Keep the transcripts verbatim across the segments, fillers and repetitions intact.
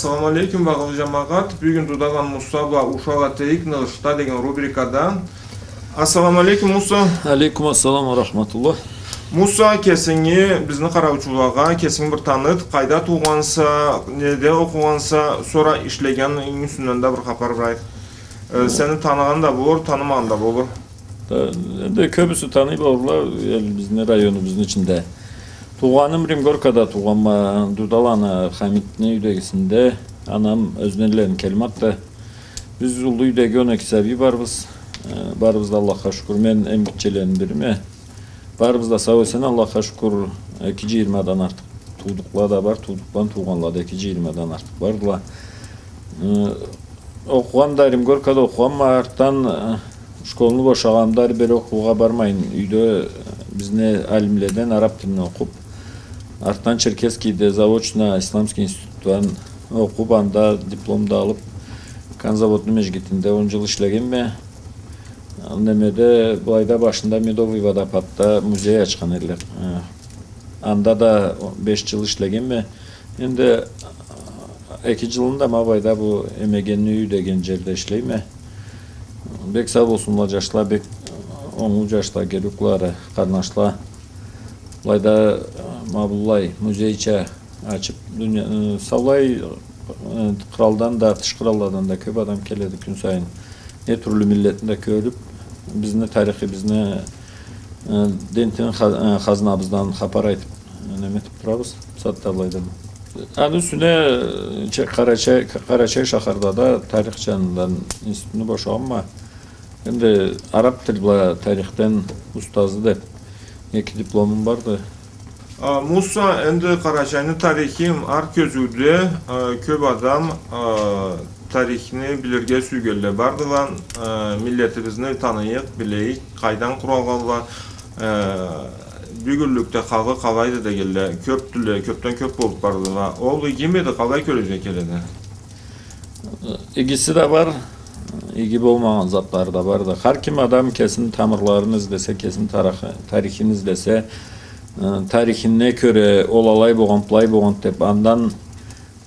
Ассаламу алейкум, багъалы джамагъат. Бюгюн Дудаланы Муса бла ушакъ этейик «Ныгъышда» деген рубрикада. Ассаламу алейкум, Муса. Алейкум ассалам ва рахматуллах. Муса, кесинги бизни къараучулагъа кесинги бир таныт, къайда туугъанса, неде окъугъанса, сора ишлегенинги юсюнден да бир хапар бир айт. Э, сени таныгъан да болур, танымагъан да болур. Да, энди кёбюсю таныйла, эл, бизни районубузну ичинде. Туугъаным Римгоркада туугъанма, Дудаланы Хамитни юйдегисинде. Анам ёзюню эллерин келмакъды. Биз уллу юйдеги он эки сабий барбыз. Э, барыбыз да, Аллахха шукур, мен эм гитчелерини бириме. Барыбыз да сау-эсен, Аллахха шукур, эки джыйырмадан артыкъ туудукъла да бар, туудукъдан туугъанла да эки джыйырмадан артыкъ бардыла. Э, окъугъан да, Римгоркада окъугъанма, артдан, э, школну бошагъанымда ары бери окъуугъа бармайын, юйде, э, бизни алимледен араб тилни окъуб, артдан Черкесскийде заочно исламский институтдан окъуб, анда диплом да алыб, конзаводну межгитинде он джыл ишлегенме. Немеде, былайда башында Медовый водопадда музей ачхан эдиле. Э, анда да беш джыл ишлегенме. Энди эки джылын да ма былайда бу Эмегенни юйю деген джерде ишлейме. Бек сау болсунла джашла, бек онглу джашла, герюклары, къарнашла. Былайда, э, ма быллай музейча ачыб, дуния, э, саулай, э, къралдан да, тыш къралладан да кёб адам келеди кюн сайын. Не тюрлю миллетни да кёрюб, бизни тарихибизни, э, дентин ха-, э, хазнабыздан хапар айтыб, э, неме этиб турабыз, сагъатда былайдан. Аны юсюне, э, че-, Къарачай, Къарачай шахарда да тарих джанындан институтну бошагъанма. Энди араб тил бла тарихден устазы деб эки дипломум барды. А, Муса, энди Къарачайны тарихи ар кёзюуде, а, кёб адам, а, тарихни билирге сюйгенле бардыла, а, миллетибизни таныйыкъ, билейик, къайдан къуралгъанла, а, бюгюнлюкде халкъы къалайды дегенле, кёбдюле, кёбден кёб болуб бардыла. Ол игимиди, къалай кёлюрге келеди? Игиси да бар, иги болмагъан затлары да барды. Хар ким адам кесини тамырларын излесе, кесини тарахы-, тарихин излесе, э, тарихине кёре ол алай болгъан, былай болгъан деб, андан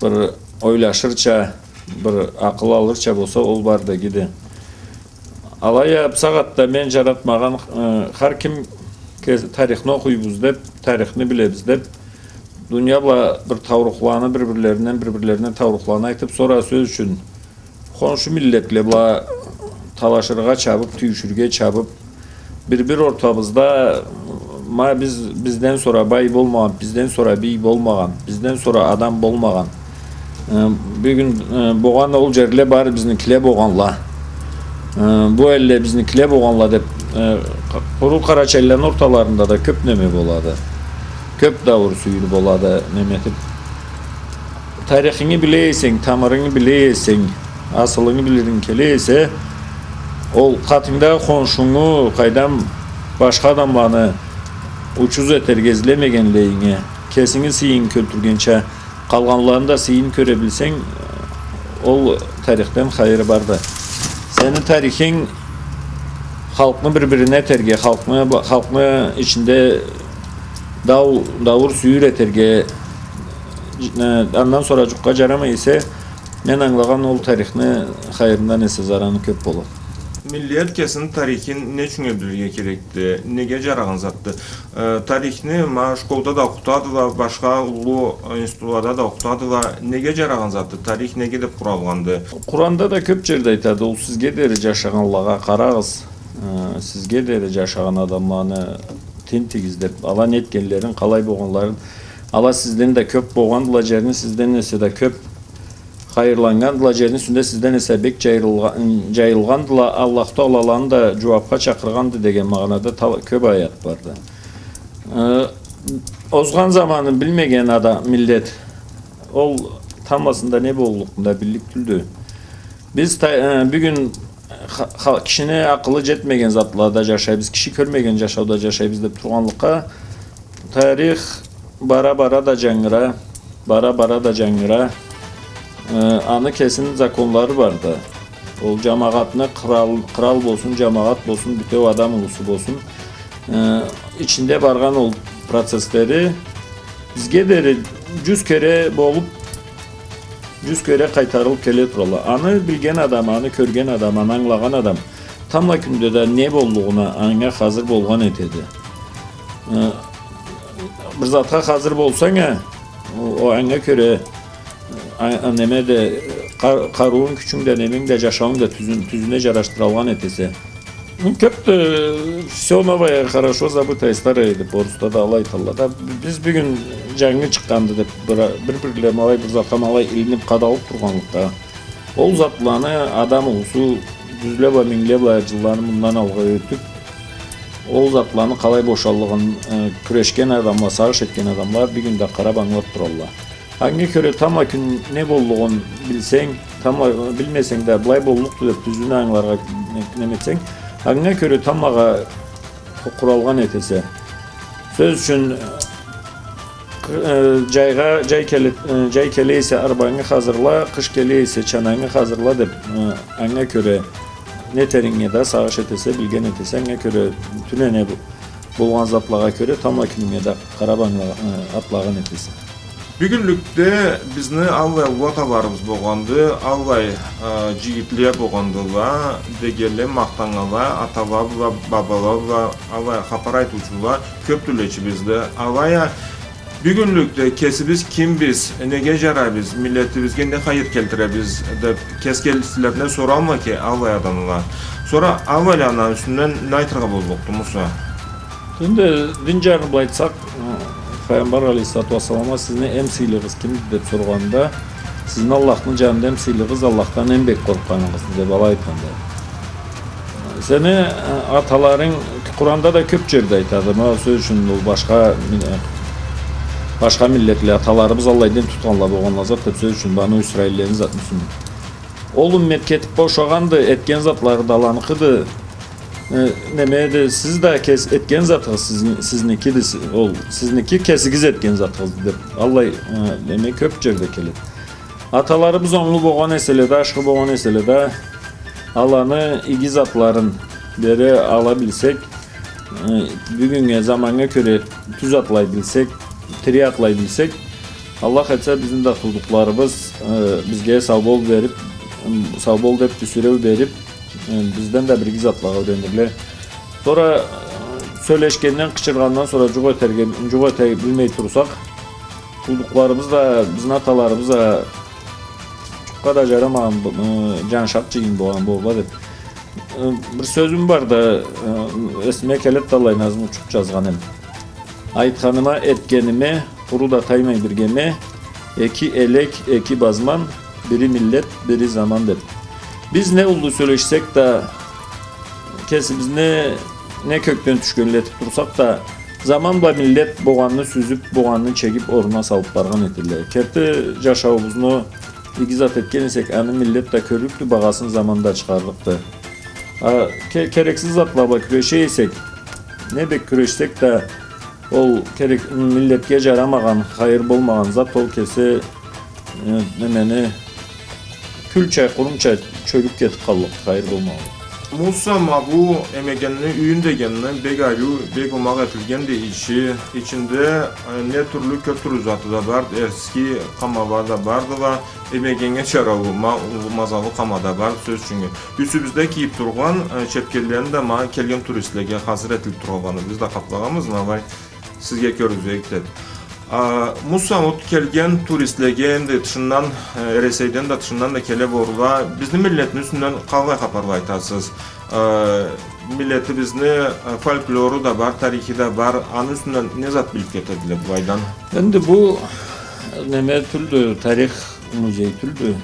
бир ойлашырча, бир акъыл алырча болса, ол барды, игиди. Алай а, бусагъатда мен джаратмагъан, э, хар ким ке-, тарихни окъуйбуз деб, тарихни билебиз деб, дуния бла бир таурухланы, бир-бирлеринден, бир-бирлерине таурухланы айтыб, сора сёз ючюн хоншу миллетле бла талашыргъа чабыб, тюйюшюрге чабыб, бир-бир ортабызда, ма биз, бизден сора бай болмагъан, бизден сора бий болмагъан, бизден сора адам болмагъан. Э, бюгюн, э, болгъан ол джерле бары бизникиле болгъанла. Э, бу элле бизникиле болгъанла деб, э, къуру къарачайлыланы орталарында да кёб неме болады. Кёб дауур-сюйюр болады, неме этиб. Тарихинги биле эсенг, тамырынгы биле эсенг, асылынгы билиринг келе эсе, ол къатынгда хоншунгу, къайдам, башха адамланы учуз этерге излемегенлейинге, кесинги сыйынгы кёлтюргенча, къалгъанланы да сыйын кёре билсенг, ол тарихден хайыры барды. Сени тарихинг халкъны бир-бирине этерге, халкъны, халкъны ичинде дау-, дауур-сюйюр этерге, э, андан сора джукъгъа джарамай эсе, мен ангылагъан, ол тарихни хайырындан эсе зараны кёб болады. Миллет кесини тарихин не ючюн билирге керекди? Неге джарагъан затды? Э, тарихни ма школда да окъутадыла, башха уллу институтлада да окъутадыла. Неге джарагъан затды? Тарих неге деб къуралгъанды? Къуранда да кёб джерде айтады, ол сизге дери джашагъанлагъа къарагъыз. Э, сизге дери джашагъан адамланы тинтигиз деб, ала не этгенлерин, къалай болгъанларын. Ала сизден да кёб болгъандыла, джерни сизден эсе да кёб хайырланнгандыла, джерни юсюнде сизден эсе бек джайрылгъа-, джайылгъандыла, Аллаху Таалаланы да джууабха чакъыргъанды деген магъанада тал-, кёб аят барды. Э, озгъан заманын билмеген адам, миллет, ол тамбласында не боллукъну да биллик тюлдю. Биз та-, э, бюгюн ха-, ха-, кишини акъылы джетмеген затлада джашайбыз, киши кёрмеген джашауда джашайбыз деб тургъанлыкъгъа, тарих бара-бара да джангыра, бара-бара да джангыра. Э, аны кесини законлары барды. Ол джамагъатны, кърал, кърал болсун, джамагъат болсун, бютеу адам улусу болсун, э, ичинде баргъан ол процесслери бизге дери джюз кере болуб, Джюз кере къайтарылыб келе туралла. Аны билген адам, аны кёрген адам, аны ангылагъан адам тамбла кюнде да не боллугъуна анга хазыр болгъан этеди. Э, бир затха хазыр болсанг а, о, о анга кёре, а, а, неме да, къар-, къарыуунг, кючюнг да, неменг да, джашауунг да тюзюн-, тюзюне джарашдыралгъан этесе. Кёб да, э, всё новое хорошо забытое старое деб, орусла да алай айталла да. Биз бюгюн джангы чыкъгъанды деб, бир, бир-бирле ма алай бир затха ма алай илиниб, къадалыб тургъанлыкъгъа, ол затланы адам улусу джюзле бла, мингле бла джылланы мындан алгъа ётюб, ол затланы къалай бошаллыгъын, э, кюрешген адамла, сагъыш этген адамла бюгюн да къараб ангылаб туралла. Анга кёре тамбла кюн не боллугъун билсенг, тамбла, билмесенг да, былай боллукъду деб тюзюн ангыларгъа не-, неме этсенг, анга кёре тамблагъа къуралгъан этесе. Сёз ючюн, э, джайгъа, джай келе, э, джай келе эсе, арбангы хазырла, къыш келе эсе, чанангы хазырла деб, э, анга кёре не этеринге да сагъыш этесе, билген этесе, анга кёре тюнене бу-, болгъан затлагъа кёре тамбла кюнюнге да къараб ангыла-, э, атлагъан этесе. Бюгюнлюкде бизни аллай уллу аталарыбыз болгъанды, аллай, э, джигитле болгъандыла, дегенле, махтаннганла, атала бла, бабала бла, аллай хапар айтыучула кёбдюле ичибизде. Алай а, бюгюнлюкде кесибиз кимбиз, неге джарайбыз, миллетибизге не хайыр келтиребиз деб, кес-кеслерине соралла ки, аллай адамла. Сора аллайланы юсюнден не айтыргъа боллукъду, Муса? Энди дин джаны бла айтсакъ, э, Файгъамбар алейхиссалату уассаламгъа сизни эм сыйлыгъыз кимди деб соргъанда, сизни Аллахны джанында эм сыйлыгъыз, Аллахдан эм бек къоркъгъаныгъызды деб алай айтханды. Сени, э, аталарынг, Къуранда да кёб джерде айтады. Ма, сёз ючюн, бу башха мин-, э, башха миллетле, аталарыбыз аллай дин тутханла болгъанла зат деб, сёз ючюн, Бану Исраиллени затны юсюнден. Ол уммет кетиб бошагъанды, этген затлары да аланыкъыды. Э, неме эди, сиз да кес-, этген затыгъыз сизни-, сизникиди, си-, ол, сизники кесигиз этген затыгъызды деб. Аллай, э, неме кёб джерде келеди. Аталарыбыз онглу болгъан эселе да, ашхы болгъан эселе да, аланы иги затларын бери ала билсек, э, бюгюннге заманнга кёре тюз атлай билсек, тири атлай билсек, Аллах этсе, бизни да туудукъларыбыз, э, бизге сау бол бериб, м, сау бол деб тюсюреу бериб, э, бизден да бир иги затлагъа юренирле. Сора, э, сёлешгенден, къычыргъандан сора джукъ этерге, джукъ эте билмей турсакъ, туудукъларыбыз да, бизни аталарыбыз да джукъгъа да джарамагъан, э, джаншакъ джыйын болгъан болурла деб. Э, бир сёзюм бар да, э, эсиме келеди да, алай назмучукъ джазгъан эм. Айтханыма, этгениме, къуру да таймай биргеме, эки элек, эки базман, бири миллет, бири заман деб. Биз не уллу сёлешсек да, кесибизни не кёкден тюшгенлетиб турсакъ да, заман бла миллет болгъанны сюзюб, болгъанны чегиб, орнуна салыб баргъан этелле. Керти джашауубузну иги зат этген эсек, аны миллет да кёрлюкдю, багъасын заман да чыгъарлыкъды. А, ке-, керексиз затла бла кюреше эсек, не бек кюрешсек да, ол керек, миллетге джарамагъан, хайыр болмагъан зат, ол кеси, э, немени, кюлча, къурумча чёгюб кетиб къаллыкъды, хайыр болмагъан. Муса, ма бу эмегенни юйюн дегенни бек ариу, бек омакъ этилгенди ичи, ичинде, э, не тюрлю, кёб тюрлю заты да бар, эски къамала да бардыла, эмегеннге чараллы, ма-, уллу мазаллы къама да бар, сёз ючюн. Юсюбюзде кийиб тургъан, э, чепкенлени да ма келген туристлеге хазыр этилиб тургъанланы биз да къаплагъанбыз, ма алай сизге кёргюзейик деб. А, Муса, вот келген туристлеге, энди тышындан, э, Эресейден да, тышындан да келе болурла, бизни миллетни юсюнден къалай хапарла айтасыз? Э, миллетибизни, э, фольклору да бар, тарихи да бар, аны юсюнден не зат билиб кетедиле былайдан? Энди бу неме тюлдю, тарих музей тюлдю.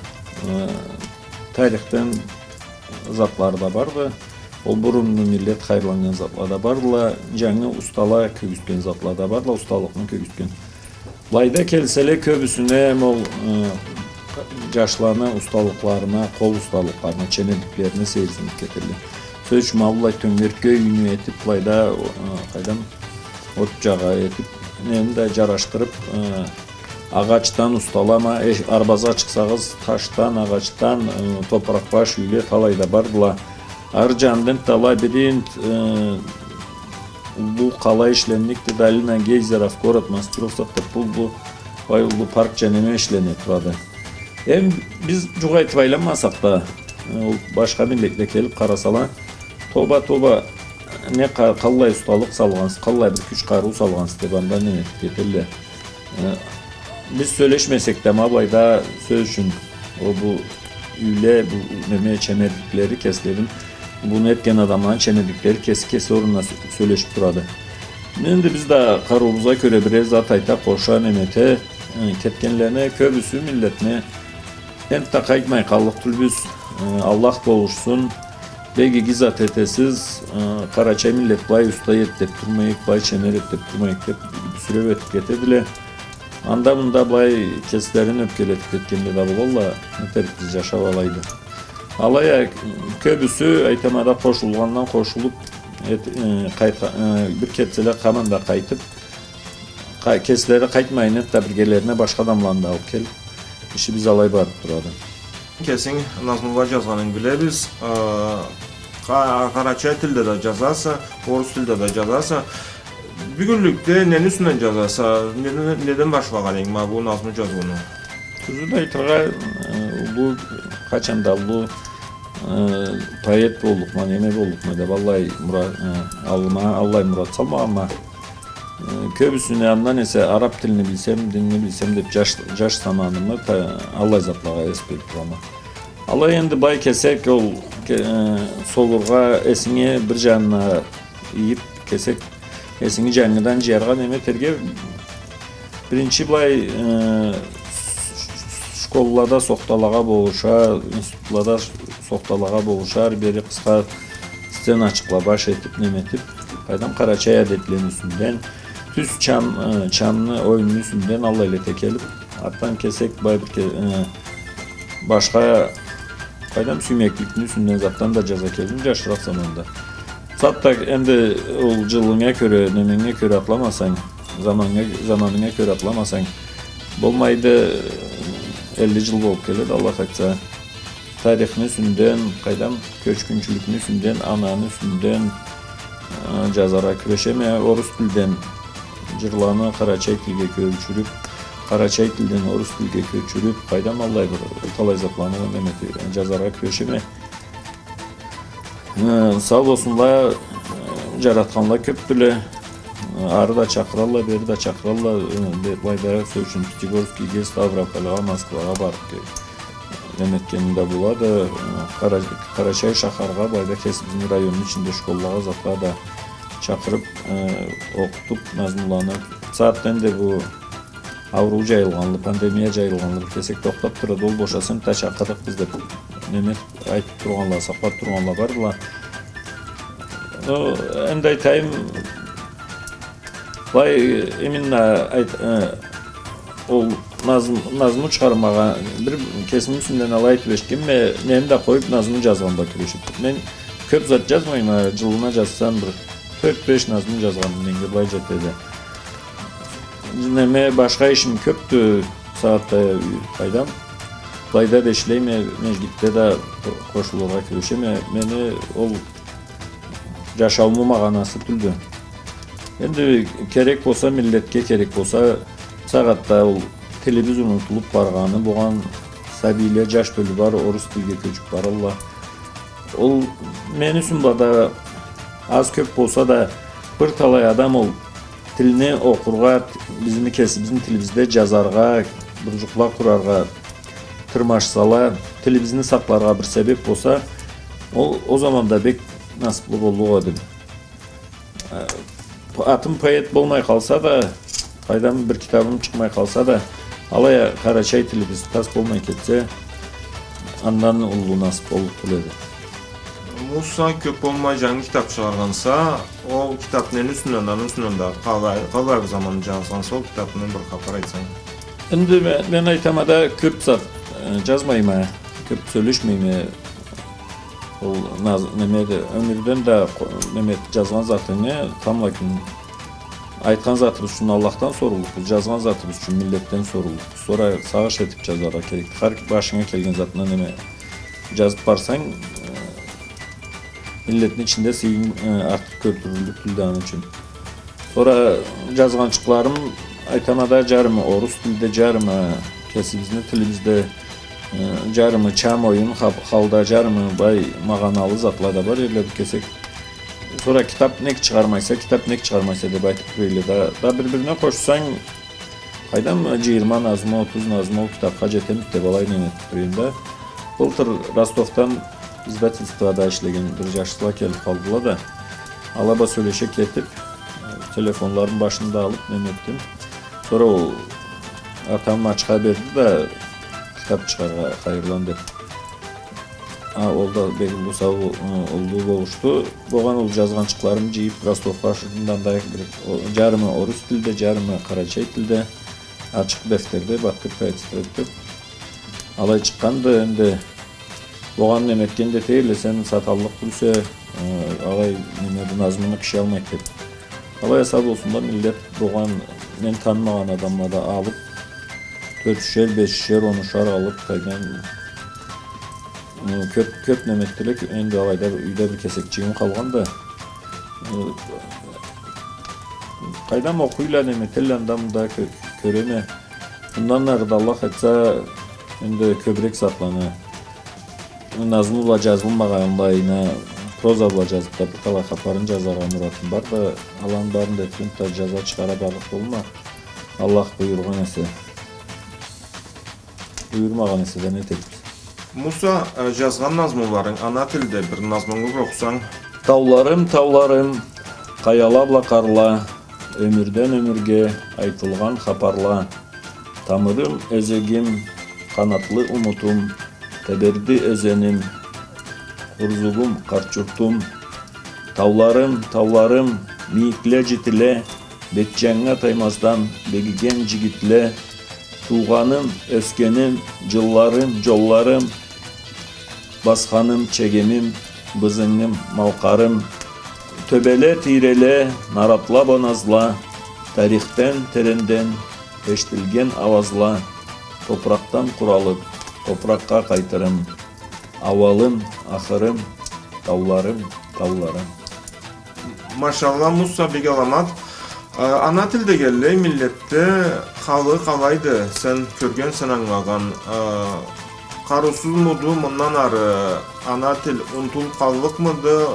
Э, тарихден затлары да барды. Ол бурунну миллет хайырланнган затла да бардыла, джангы устала кёргюзтген затла да бардыла, усталыкъны кёргюзтген. Былайда келселе, кёбюсюне эм ол, э, джашланы усталыкъларына, къол усталыкъларына, ченеликлерине сейирсиниб кетелле. Сёз ючюн, ма былай тёнгерекге юйню этиб, былайда, э, къайдам, от джагъа этиб, нени да джарашдырыб, э, агъачдан устала, ма, э, арбазгъа чыкъсагъыз, ташдан, агъачдан, э, топуракъ баш юйле талай да бардыла. Ары джанында да лабиринт, э, уллу къала ишленникди, долина гейзеров, город мастеров, сакъ да уллу, бай уллу парк джа неме ишлене турады. Эм биз джукъ айтыб айланмасакъ да, э, ол башха миллетле келиб къарасала, тоба, тоба, не къа-, къаллай усталыкъ салгъансыз, къаллай бир кюч къарыу салгъансыз деб, андан неме этиб кетелле. Э, биз сёлешмесек да, ма былайда сёз ючюн, ол бу юйле, бу неме чемериклери кеслерин, буну этген адамланы чемериклери кеси-кеси орнуна сё-, сёлешиб турады. Энди биз да къарыуубузгъа кёре бирер зат айта, къоша, неме эте, э, кетгенлерине, кёбюсю миллетине энтда къайтмай къаллыкъ тюлбюз, э, Аллах болушсун, бек иги зат этесиз, э, къарачай миллет былай уста эди деб турмайыкъ, былай чемер эди деб турмайыкъ деб, сюреб этиб кетедиле. Анда-мында былай кеслерин ёпкелетиб кетгенле да болалла, не этерикбиз, джашаб алайды. Алай а, кёбюсю, айтама да, къошулгъандан къошулуб, эт-, э, къайта-, э, бир кетселе, къаман да къайтыб, къа-, кеслери къайтмайын эт да, биргелерине башха адамланы да алыб келиб, ишибиз алай барыб турады. Кесинг назмула джазгъанынг билебиз. Э, къа-, къарачай тилде да джазаса, орус тилде да джазаса. Бюгюнлюкде нени юсюнден джазаса, неден, неден башлагъан эдинг ма бу назму джазыуну? Тюзюн айтыргъа, э, уллу, къачан да уллу, э, поэт боллукъма, неме боллукъма деб аллай мура-, э, аллыма аллай мурат салмагъанма. Э, кёбюсюне андан эсе араб тилни билсем, динни билсем деб джаш, джаш заманымы та-, аллай затлагъа эс бериб турама. Алай энди былай кесек ол, ке-, э, солургъа, эсинги бир джанына ийиб, кесек эсинги джангыдан джыяргъа, неме этерге, биринчи былай, э, школлада сохталагъа болуша, институтлада сохталагъа болуша, ары-бери къысха сценачыкъла баш этиб, неме этиб, къайдам, къарачай адетлени юсюнден, тюз чам, э, чамны, оюмну юсюнден аллайла эте келиб, артдан кесек былай бир ке-, э, башха, къайдам, сюймекликни юсюнден затдан да джаза келдим, джашыракъ заманда. Бусагъатда энди ол джылынга кёре, неменге кёре атламасанг, заманнга, заманынга кёре атламасанг, болмайды, элли джыл болуб келеди, Аллах айтса. Тарихни юсюнден, къайдам, кёчгюнчюлюкню юсюнден, ананы юсюнден, э, джазаргъа кюрешеме, орус тилден джырланы къарачай тилге кёчюрюб, къарачай тилден орус тилге кёчюрюб, къайдам, аллай бир талай затланы неме эте-, джазаргъа кюрешеме. Э, сау болсунла, э, джаратханла кёбдюле. Э, ары да чакъыралла, бери да чакъыралла. Э, бе-, былайда, сёз ючюн, Пятигорскийге, Ставропольгъа, Москвагъа барыб ке-, неме этгеним да болады. Э, Къара-, Къарачай шахаргъа, былайда кесибизни районну ичинде школлагъа, затлагъа да чакъырыб, э, окъутуб, назмуланы. Сагъатда энди бу ауруу джайылгъанлы, пандемия джайылгъанлы бир кесек тохтаб турады, ол бошаса энтда чакъырырыкъбыз деб, неме, айтыб тургъанла, сакълаб тургъанла бардыла. Но, энди айтайым, былай, именно, айт-, э, ол назм-, назму чыгъармагъа, бир кесими юсюмден алай айтыб эшитгенме, мени да къоюб назму джазгъанла кюрешиб. Мен кёб зат джазмайма, а, джылына джазсам бир тёрт-беш назму джазгъанма, меннге былай джетеди. Неме, башха ишим кёбдю, сагъатда, къайдам. Былайда да ишлейме, межгитде да къошулургъа кюрешеме. Мени ол джашаууму магъанасы тюлдю. Энди керек болса, миллетге керек болса, сагъатда ол тилибиз унутулуб баргъаны, болгъан сабийле, джаш тёлю бар, орус тилге кёчюб баралла. Ол мени юсюм бла да аз-кёб болса да, бир талай адам ол тилни окъургъа, бизни кесибизни тилибизде джазаргъа, бир джукъла къураргъа тырмашсала, тилибизни сакъларгъа бир себеб болса, ол, ол заманда бек насыблы боллукъ эдим. Э, атым поэт болмай къалса да, къайдам, бир китабым чыкъмай къалса да, алай а къарачай тилибиз тас болмай кетсе, андан уллу насыб боллукъ тюл эди. Муса, кёб болмай джангы китаб чыгъаргъанса, ол китаб нени юсюнден, аны юсюнден да къалай, къалай бир заманда джазгъанса, ол китабдан бир хапар айтсанг. Энди мен, мен айтама да, кёб зат, э, джазмайма, кёб сёлешмейме. Ол наз-, неме да, ёмюрден да къо-, неме, джазгъан затынгы, тамбла кюн айтхан затыбыз ючюн Аллахдан соруллукъбуз, джазгъан затыбыз ючюн миллетден соруллукъбуз. Сора сагъыш этиб джазаргъа керекди. Хар башынга келген затны, неме, джазыб барсанг, э, миллетни ичинде сыйынг, э, артыкъ кёлтюрюллюк тюлдю аны ючюн. Сора джазгъанчыкъларым, айтама да, джарымы орус тилде, джарымы кесибизни тилибизде. Э, джарымы чам оюн хаб-, халда, джарымы бай магъаналы затла да бар эдиле бир кесек. Сора китаб нек чыгъармайса, китаб нек чыгъармайса деб айтыб тура эдиле да. Да бир-бирине къошсанг, къайдам, джыйырма назму, отуз назму ол китабха джетемиди деб алай неме этиб тура эдим да. Былтыр Ростовдан издательствода ишлеген бир джашла келиб къалдыла да. Ала бла сёлеше кетиб, э, телефонларын башында алыб, неме этдим. Сора ол атам ачха берди да, китаб чыгъаргъа хайырлан деб. А, ол да бек уллу сау, э, уллу болушду. Болгъан ол джазгъанчыкъларымы джыйыб, Ростовха ушурдум да, анда бир, о, джарымы орус тилде, джарымы къарачай тилде, ачыкъ дефтерде, «Баткыр» тетрадь деб. Алай чыкъгъанды, энди, болгъан неме этген да тюйюлле, сен саталлыкъ тюлсе, э, алай неме, бу назмуну киши алмайды деб. Алай эсе болсун да, миллет болгъан, мен танымагъан адамла да алыб, тёртюшер, бешишер, онушар алыб, къайдам, э, кёб, кёб неме этдиле, энди алайда юйде бир кесек джыйым къалгъан да. Э, къайдам, окъуйла, неме этелле, анда-мында кё-, кёреме. Мындан ары да, Аллах айтса, энди кёбюрек затланы, назму бла джазылмагъанлайына, проза бла джазыб да, бир талай хапарын джазаргъа муратым бар да, аланы барын да этиб да, джаза чыгъара барлыкъ болма. Аллах буюргъан эсе. Буюрмагъан эсе да не этерикбиз? Муса, э, джазгъан назмуларынг, ана тилде бир назмунгу бир окъусанг. Тауларым, тауларым, къаяла бла къарла, ёмюрден ёмюрге айтылгъан хапарла. Тамырым, ёзегим, къанатлы умутум, Теберди ёзеним, Хурзугум, къарт джуртум. Тауларым, тауларым, мийикле джитиле, бет джаннга таймаздан бегиген джигитле. Туугъаным, ёсгеним, джылларым, джолларым, басханым, чегемим, бызынгым, малкъарым. Тёбеле, тийреле, наратла, боназла, тарихден теренден эшитилген ауазла, топуракъдан къуралыб, топуракъгъа къайтырым. Ауалым, ахырым, тауларым, тауларым. Машалла, Муса, бек аламат. А, ана тил дегенлей, миллетде халы къалайды, сен кёргенсен, ангылагъан. А, къарыусузмуду мындан ары ана тил, унутулуб къаллыкъмыды,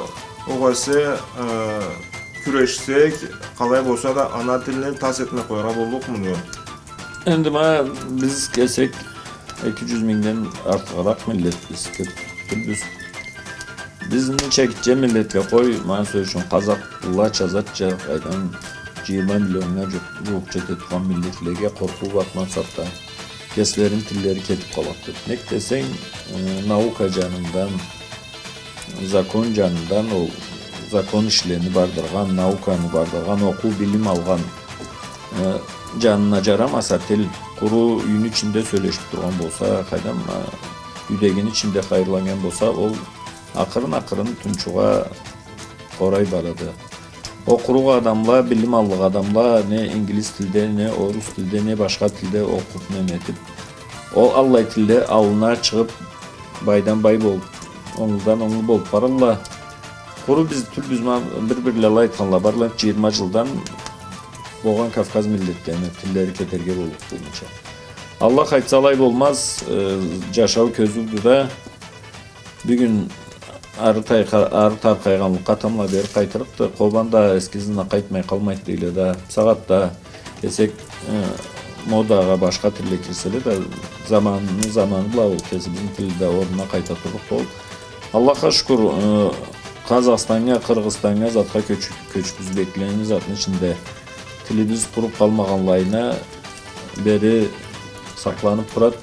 огъесе, а, кюрешсек, къалай болса да ана тилни тас этмей къояргъа боллукъмуду? Энди ма биз кесек эки джюз мингден артыгъыракъ миллетбиз, кёб тюлбюз. Биз ненча гитче миллетге къой, ма, сёз ючюн, къазакълача, затча, къайдам, джыйырма миллионнга джу-, джууукъ джете тургъан миллетлеге къоркъуу батмаз затда. Кеслерини тиллери кетиб къалады деб. Нек десенг, э, наука джанындан, закон джанындан, ол закон ишлени бардыргъан, науканы бардыргъан, окъуу, билим алгъан, э, джанына джарамаса тил, къуру юйню ичинде сёлешиб тургъан болса, къайдам, э, юйдегини ичинде хайырланнган болса, ол акъырын-акъырын тунчугъа къорай барады. Окъурукъ адамла, билим аллыкъ адамла, не ингилиз тилде, не орус тилде, не башха тилде окъуб, неме этиб, ол аллай тилде аллына чыгъыб, байдан бай болуб, онглудан онглу болуб баралла. Къуру биз тюлбюз, ма, бир-бирле алай айтханла барла, джыйырма джылдан болгъан Кавказ миллетлерини тиллери кетерге боллукъ болгъунча. Аллах айтса, алай болмаз, э, джашау кёзюудю да, бюгюн ары тайкъа-, ары таркъайгъанлыкъгъа тамбла бери къайтырыкъды. Къобан да эски ызына къайтмай къалмайды дейле да. Бусагъатда кесек, э, модагъа башха тилле кирселе да, заманны заманы бла ол кесибизни тил да орнуна къайта турлукъду ол. Аллахха шукур, э, Къазахстаннга, Къыргъызстаннга, затха кёч-, кёчюб, узбеклени затны ичинде тилибиз къуруб къалмагъанлайына бери сакъланыб турад.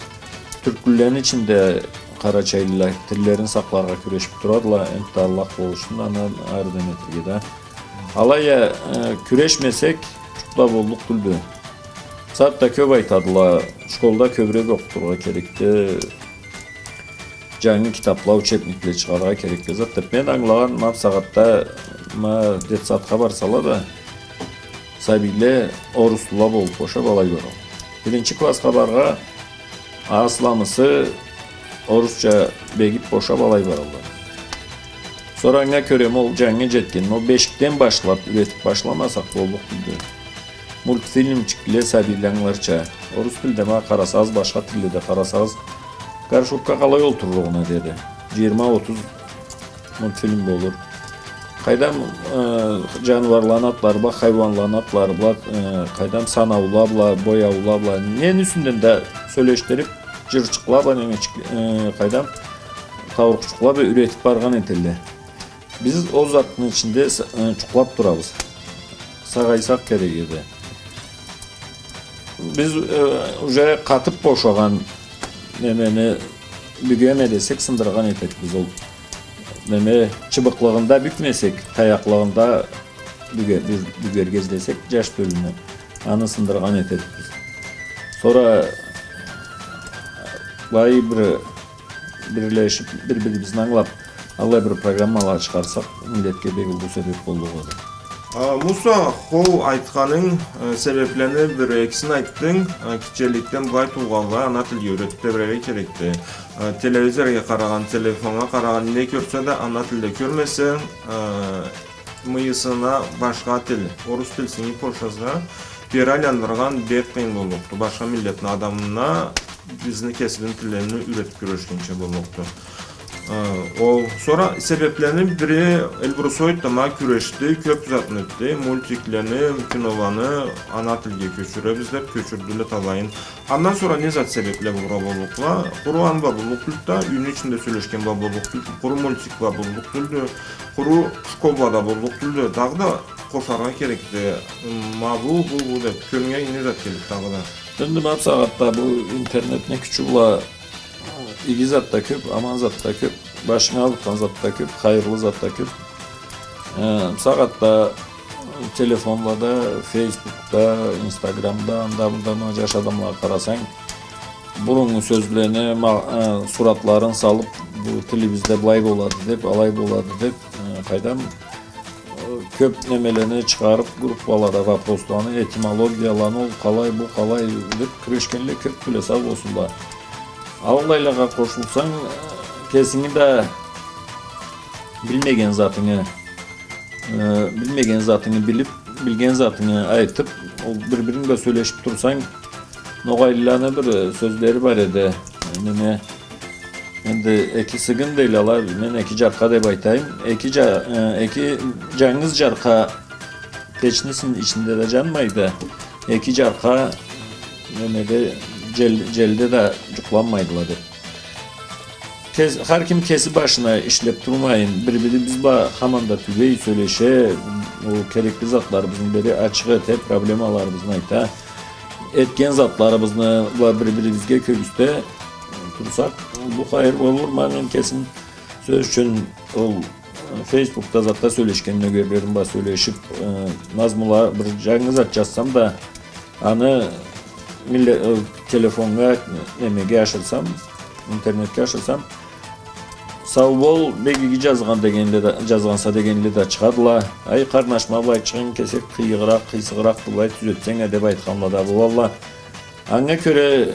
Тюрклюлени ичинде къарачайлыла тиллерин сакъларгъа кюрешиб турадыла. Энтда Аллах болушсун, андан ары неме этерге да. Алай а, э, кюрешмесек, джукъ да боллукъ тюлдю. Затда кёб айтадыла, школда кёбюрек окъутургъа керекди. Джангы китабла, учебникле чыгъаргъа керекди зат деб. Мен ангылагъан, ма бусагъатда, ма, детсадха барсала да, сабийле оруслула болуб бошаб алай баралла. Биринчи классха барыргъа, асламысы орусча бегиб бошаб алай баралла. Сора анга кёре, ма ол джангы джетген, ма ол бешикден башлаб, юретиб башламасакъ, боллукъ тюлдю. Мультфильмчикле сабийле ангыларча. Орус тилде, ма, къарасагъыз, башха тилле да къарасагъыз, Горшокга къалай олтурургъа, деди. Джыйырма, отуз мультфильм болур. Къайдам, э, джаныуарланы атлары бла, хайыуанланы атлары бла, э, къайдам, санаула бла, бояула бла, нени юсюнден да сёлешдириб, джырчыкъла бла, немечик, э, къайдам, таурухчукъла бла юретиб баргъан этелле. Биз ол затны ичинде с-, э, джукълаб турабыз. Сагъайсакъ керек эди. Биз, э, уже къатыб бошагъан немени бюгеме десек, сындыргъан этерикбиз ол. Неме, чыбыкълыгъында бюкмесек, таякълыгъында бюге-, бюз-, бюгерге излесек, джаш тёлюню, аны сындыргъан этерикбиз. Сора былай бир бирлешиб, бир-бирибизни ангылаб, аллай бир программала чыгъарсакъ, миллетге бек уллу себеб боллукъ эди. А, Муса, хоу, айтханынг, э, себеблени бир-экисин айтдынг, э, кичиликден былай туугъанла ана тилге юретиб тебрерге керекди. Э, телевизоргъа къарагъан, телефоннга къарагъан, не кёрсе да ана тилде кёрмесе, э, мыйысына башха тил, орус тил сингиб бошаса, бери айландыргъан бек къыйын боллукъду. Башха миллетни адамына бизни кесибизни тиллерин юретиб кюрешгинчи боллукъду. Э, ол, сора себеблени бири Эльбрусоид да ма кюрешди, кёб затны этди, мультиклени, киноланы ана тилге кёчюребиз деб кёчюрдюле талайын. Андан сора не зат себебле болургъа боллукъла? Къуру аны бла боллукъ тюлдю да, юйню ичинде сёлешген бла боллукъ тюлдю, къуру мультик бла боллукъ тюлдю, къуру школ бла да боллукъ тюлдю. Дагъыда къошаргъа керекди. Ма бу, бу, бу деб, кёлюнге не зат келликди дагъыда? Энди ма бусагъатда бу интернетни кючю бла иги зат да кёб, аман зат да кёб, башынга аурутхан зат да кёб, хайырлы зат да кёб. Э, бусагъатда телефонлада, Фейсбукда, Инстаграмда, анда-мында ма джаш адамлагъа къарасанг, буруннгу сёзлени, ма-, э, суратларын салыб, бу тилибизде былай болады деб, алай болады деб, э, къайдам, э, кёб немелени чыгъарыб, группалада вопросланы, этимологияланы, ол къалай, бу къалай деб кюрешгенле кёбдюле, сау болсунла. Аллайлагъа къошулсанг, э, кесинги да билмеген затынгы, э, билмеген затынгы билиб, билген затынгы айтыб, ол бир-биринг бла сёлешиб турсанг, ногъайлыланы бир, э, сёзлери бар эди. Неме, энди эки сыгын дейле ала, мен эки джаркъа деб айтайым. Эки джа-, э, эки джангыз джаркъа печни син-, ичинде да джанмайды. Эки джаркъа, немеде, джел-, джелде да джукъланмайдыла деб. Кес-, хар ким кеси башына ишлеб турмайын, бир-бирибиз бла хаман да тюбей сёлеше, ол керекли затларыбызны бери ачыкъ эте, проблемаларыбызны айта. Этген затларыбызны бла бир-бирибизге кёргюзте турсакъ, бу хайыр болур. Ма мен кесим, сёз ючюн, ол, э, Фейсбукда затда сёлешген нёгерлерим бла сёлешиб, э, назмула бир джангыз зат джазсам да, аны милле-, э, телефоннга, немеге ашырсам, интернетге ашырсам, «Сау бол, бек иги джазгъан» дегенле да, джазгъанса дегенле да чыгъадыла. «Ай, къарнаш, ма былайчыгъын кесек къыйыгъыракъ, къыйсыгъыракъ, былай тюзетсенг а» деб айтханла да болалла. Анга кёре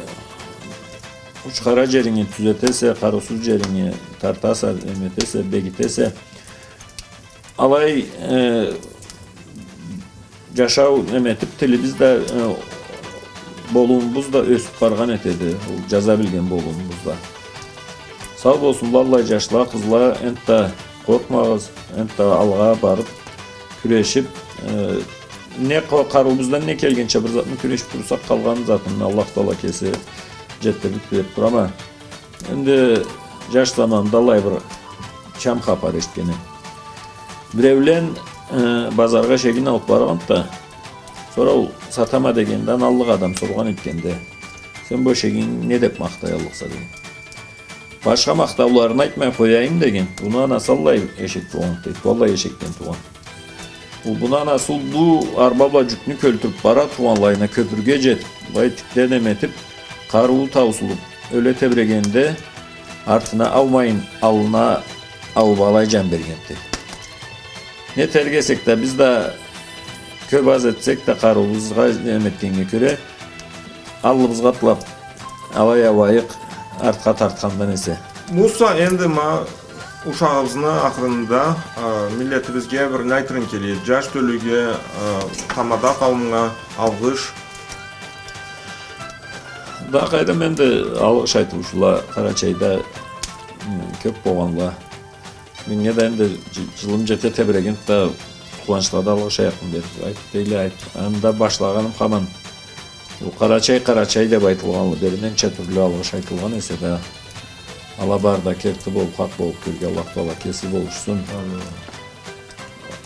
учхара джеринги тюзетесе, къарыусуз джеринги тартаса, неме этесе, бегитесе. Алай, э, джашау неме этиб, тилибиз да, э, болумубуз да ёсюб баргъан этеди, ол джаза билген болумубуз да. Сау болсунла аллай джашла, къызла, энтда къоркъмагъыз, энтда алгъа барыб, кюрешиб, э, не къа-, къарыуубуздан не келгенча бир затны кюрешиб турсакъ, къалгъан затын Аллах Тагъала кеси джетдириб бериб турама. Энди джаш заманымда аллай бир чам хапар эшитгенем. Биреулен, э, базаргъа эшегин алыб баргъанды да, сора ол сатама дегенде, аналлыкъ адам соргъан этгенде: «Сен бу эшегинги не деб махтаяллыкъса?» — деген. «Башха махтауларын айтмай къояйым, — деген, — муну анасы аллай эшек болгъанды, — дейди, — бу аллай эшекден туугъан. Ол, муну анасы уллу арба бла джюкню кёлтюрюб бара тургъанлайына, кёпюрге джетиб, былай тикде неме этиб, къарыуу таусулуб, ёле тебрегенде, артына аумайын, аллына ауб алай джан бергенди. Не этерге эсек да, биз да кёб-аз этсек да, къарыуубузгъа неме этгеннге кёре, аллыбызгъа атлаб, алай ауайыкъ, артха тартхандан эсе». Муса, энди ма ушагъыбызны ахырында, а, миллетибизге бир не айтырынг келеди? Джаш тёлюге, а, тамада къауумгъа алгъыш. Да къайдам, энди алгъыш айтыучула Къарачайда, м, кёп болгъанла. Меннге да энди джы-, джылым джете тебрегенди да, туугъанчылагъа да алгъыш айтмакъ керек. Айт, дейле, айт. Анда башлагъаным хаман. Бу Къарачай, Къарачай деб айтылгъанлы бери ненча тюрлю алгъыш айтылгъан эсе да, ала бары да керти болуб, хакъ болуб, кёрге Аллах Таала кеси болушсун. Амин.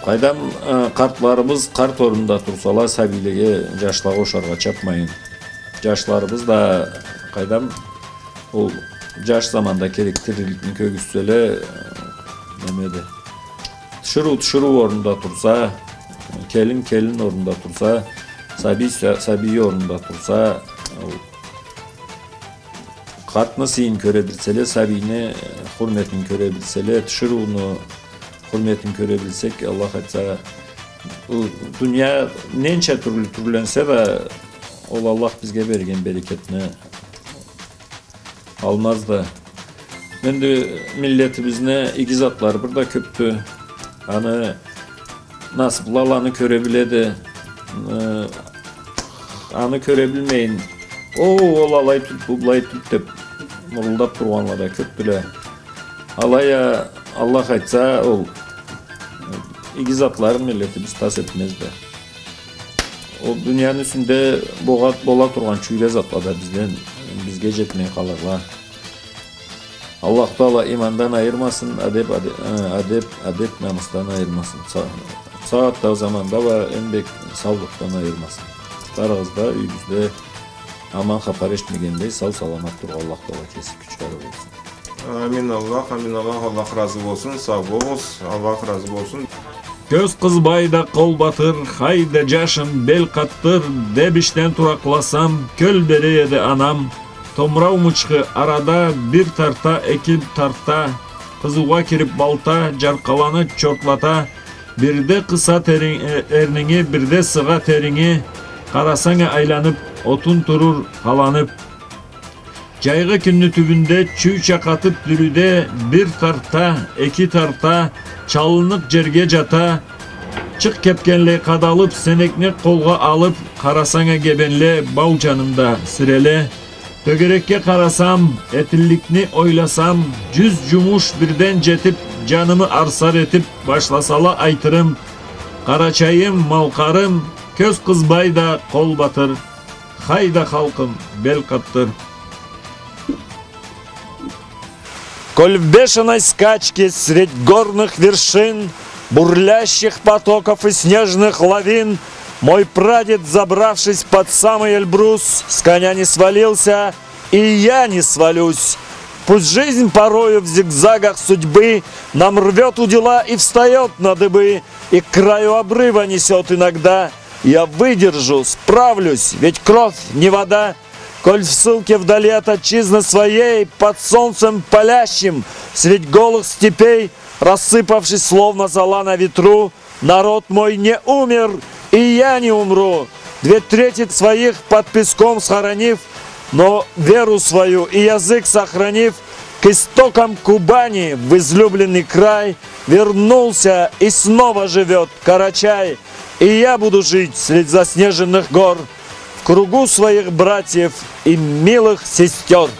Къайдам, э, къартларыбыз къарт орнунда турсала, сабийлеге, джашлагъа ошаргъа чапмайын. Джашларыбыз да, къайдам, ол джаш заманда керек тириликни кёргюзтселе, э, неме да. Тиширыу тиширыу орнунда турса, келин келин орнунда турса, сабий са-, сабий орнунда турса, ол Къартны сыйын кёре билселе, сабийни, э, хурметин кёре билселе, тиширыуну хурметин кёре билсек, Аллах айтса, бу дуния ненча тюрлю тюрленсе да, ол Аллах бизге берген берекетни алмазды. Энди миллетибизни иги затлары бир да кёпдю. Аны насыблы ала аны кёре биледи. Э, аны кёре билмейин, о, ол алай тюлдю, бу былай тюлдю деб мурулдаб тургъанла да кёпдюле. Алай а, Аллах айтса, ол иги затларын миллетибиз тас этмезди. Ол дунияны юсюнде богъа-, бола тургъан чюйре затла да бизден, бизге джетмей къалырла. Аллах Таала имандан айырмасын, адеб, аде-, э, адеб, адеб-намысдан айырмасын. Са-, сагъатда, заманда уа эм бек саулукъдан айырмасын. Барыгъыз да юйюгюзде аман хапар эшитмегендей, сау-саламат турургъа Аллах Таала кеси кюч-къарыу болсун. Амин Аллах, амин Аллах, Аллах разы болсун, сау болугъуз, Аллах разы болсун. Кёз къызбай да къол батыр, хайда, джашым, бел къатдыр, деб ишден туракъласам, кёл бере эди анам. Томрау мычхы арада бир тарта, эки тарта, къызыугъа кириб балта, джаркъаланы чортлата, бирде къыса тери-, э, эрнинги, бирде сыгъа теринги, къарасанг а айланыб, отун турур халаныб. Джайгъы кюнню тюбюнде чюй чакъатыб дюрюде бир тарта, эки тарта, чалыныкъ джерге джата, чыкъ кепкенлей къадалыб, сенекни къолгъа алыб, къарасанг а гебенле бау джанында сиреле. Тёгерекге къарасам, этилликни ойласам, джюз джумуш бирден джетиб, джанымы арсар этиб, башласала айтырым: Къарачайым, Малкъарым, кёз къызбай да къол батыр. Хайда, халкъым, бел къатдыр. Коль в бешеной скачке средь горных вершин, бурлящих потоков и снежных лавин, мой прадед, забравшись под самый Эльбрус, с коня не свалился, и я не свалюсь. Пусть жизнь порою в зигзагах судьбы нам рвёт удила и встаёт на дыбы, и к краю обрыва несёт иногда, я выдержу, справлюсь, ведь кровь не вода. Коль в ссылке вдали от отчизны своей, под солнцем палящим, средь голых степей, рассыпавшись, словно зола на ветру, народ мой не умер, и я не умру. Две трети своих под песком схоронив, но веру свою и язык сохранив, к истокам Кубани, в излюбленный край, вернулся и снова живёт Карачай. И я буду жить средь заснеженных гор, в кругу своих братьев и милых сестёр.